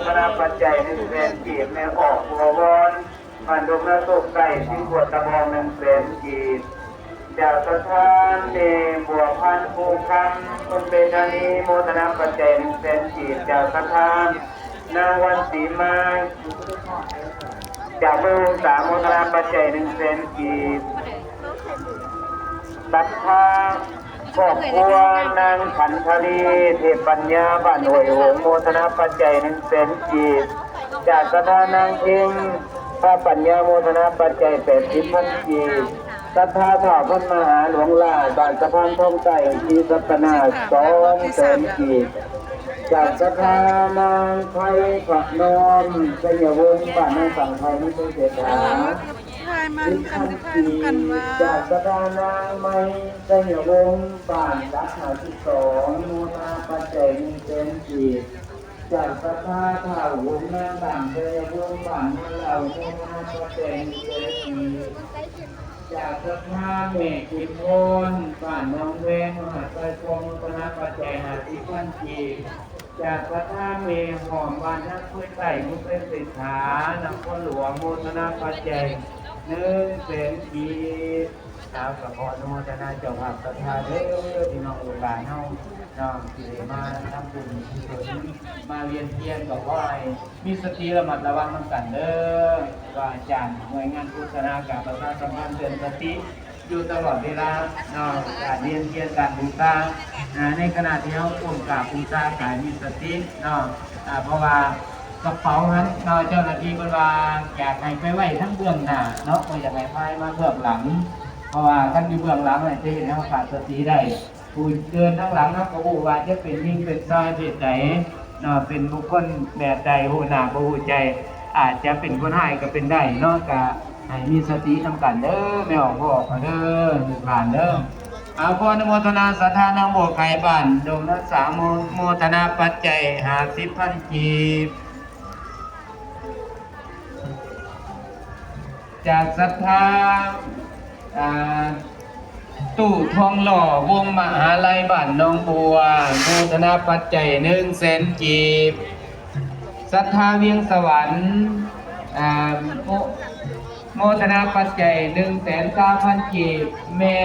ທະນາປັດໄຈໜຶ່ງແສນກີບ, ແມ່ອອກ ບົວວອນ ບ້ານດົງນາໂຊກໃຕ້ ສິງຂົວຕະບອງ ໜຶ່ງແສນກີບ, ຈາກສັດທາແມ່ບົວພັນ ພູຄຳ ເມືອງໄຊທານີ ໂມທະນາປັດໄຈໜຶ່ງແສນກີບ, ຈາກສັດທານາງວັນສີມາ ຈາກເມືອງສາ ໂມທະນາປັດໄຈໜຶ່ງແສນກີບ, ສັດທາຄອບຄົວນາງຂັນທະລີ ເທບປັນຍາ ບ້ານຫ້ວຍໂຫງ ໂມທະນາປັດໄຈໜຶ່ງແສນກີບ, ຈາກສັດທານາງເພັງ ພາປັນຍາ ໂມທະນາປັດໄຈແປດສິບພັນກີບ, ສັດທາທ້າວພັນມະຫາຫຼວງຫຼ້າ ບ້ານສະພານທອງໃຕ້ ສີສັດຕະນາກ ສອງແສນກີບ, ຈາກສັດທານາງໄພພະນອມ ໄຊຍະວົງ ບ້ານນາສັງໄທ ເມືອງໄຊເສດຖາ ສິບພັນກີບ, ຈາກສັດທານາງໄມ ໄຊຍະວົງ ບ້ານຫຼັກຫ້າສິບສອງ ໂມທະນາປັດໄຈໜຶ່ງແສນກີບ, ຈາກສັດທາທ້າວຫົງນາງດຳ ໄຊຍະວົງ ບ້ານນາເຫຼົ່າ ໂມທະນາປັດໄຈໜຶ່ງແສນກີບ, ຈາກສັດທາແມ່ເຂັມພອນ ບ້ານໜອງແວງ ມະຫາໄຊຄອງ ໂມທະນາປັດໄຈຫ້າສິບພັນກີບ, ຈາກສັດທາແມ່ຫອມ ບ້ານນາເຄີຍໃຕ້ ເມືອງໄຊເສດຖາ ນະຄອນຫຼວງ ໂມທະນາປັດໄຈໜຶ່ງແສນກີບ. ສາວກະຂໍອະນຸໂມທະນາເຈົ້າພາບສັດທາເດີ ພີ່ນ້ອງລູກຫຼານເຮົາເນາະ ທີ່ໄດ້ມາທຳບຸນກຸສົນ ມາວຽນວຽນ ກໍຂໍໃຫ້ມີສະຕິລະມັດລະວັງນຳກັນເດີ. ວ່າອາຈານໜ່ວຍງານໂຄສະນາການປະຊາສຳພັນເຕືອນສະຕິຢູ່ຕະຫຼອດເວລາເນາະ ການວຽນວຽນການບູຊາ ອ່າ ໃນຂະນະທີ່ເຮົາກົ້ມກາບບູຊາກາຍມີສະຕິເນາະ ອ່າ ເພາະວ່າ ກະເປົາຫັ້ນເນາະ ເຈົ້າໜ້າທີ່ເພິ່ນວ່າຢາກໃຫ້ໄປໄວ້ທາງເບື້ອງໜ້າເນາະ ບໍ່ຢາກໃຫ້ພາຍມາເບື້ອງຫຼັງ ເພາະວ່າຄັນຢູ່ເບື້ອງຫຼັງນີ້ຈະເຮັດໃຫ້ເຮົາຂາດສະຕິໄດ້. ຜູ້ເດີນທາງຫຼັງເຮົາກໍບໍ່ຮູ້ວ່າຈະເປັນຍິງເປັນຊາຍເພດໃດເນາະ ເປັນບຸກຄົນແບບໃດ ຮູ້ໜ້າບໍ່ຮູ້ໃຈ ອາດຈະເປັນຄົນຮ້າຍກໍເປັນໄດ້ເນາະ ກະໃຫ້ມີສະຕິນຳກັນເດີ ແມ່ອອກບໍ່ອອກເດີ ລູກຫຼານເດີ. ອາ ຂໍອະນຸໂມທະນາສັດທານາງບົວໄຄ ບ້ານດົງນາສາ ໂມ ໂມທະນາປັດໄຈຫ້າສິບພັນກີບ. ຈາກສັດທາ ອ່າ ຕູ້ທອງຫຼໍ່ ວົງມະຫາໄລ ບ້ານໜອງບົວ ໂມທະນາປັດໄຈໜຶ່ງແສນກີບ. ສັດທາວຽງສະຫວັນ ອ່າ ໂມ ໂມທະນາປັດໄຈໜຶ່ງແສນຊາວພັນກີບ. ແມ່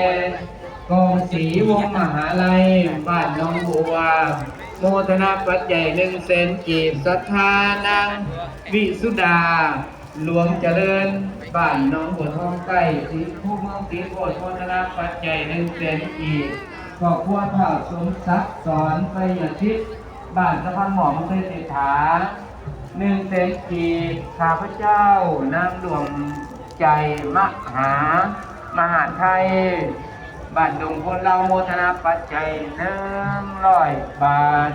ກອງສີ ວົງມະຫາໄລ ບ້ານໜອງບົວ ໂມທະນາປັດໄຈໜຶ່ງແສນກີບ. ສັດທານາງ ວິສຸດາ ຫຼວງຈະເລີນ ບ້ານໜອງບົວທອງໃຕ້ ສີພູ ເມືອງສີໂຄດ ໂມທະນາປັດໄຈໜຶ່ງແສນກີບ. ຄອບຄົວທ້າວສົມສັກ ສອນໄຊຍະສິດ ບ້ານສະພານໝໍ້ ເມືອງໄຊເສດຖາ ໜຶ່ງແສນກີບ. ຂ້າພະເຈົ້າ ນາງດວງໃຈ ມະຫາ ມະຫາໄທ ບ້ານດົງໂພນລາວ ໂມທະນາປັດໄຈໜຶ່ງຮ້ອຍບາດ.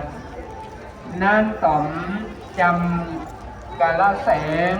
ນາງຕອມ ຈຳກາລະແສງ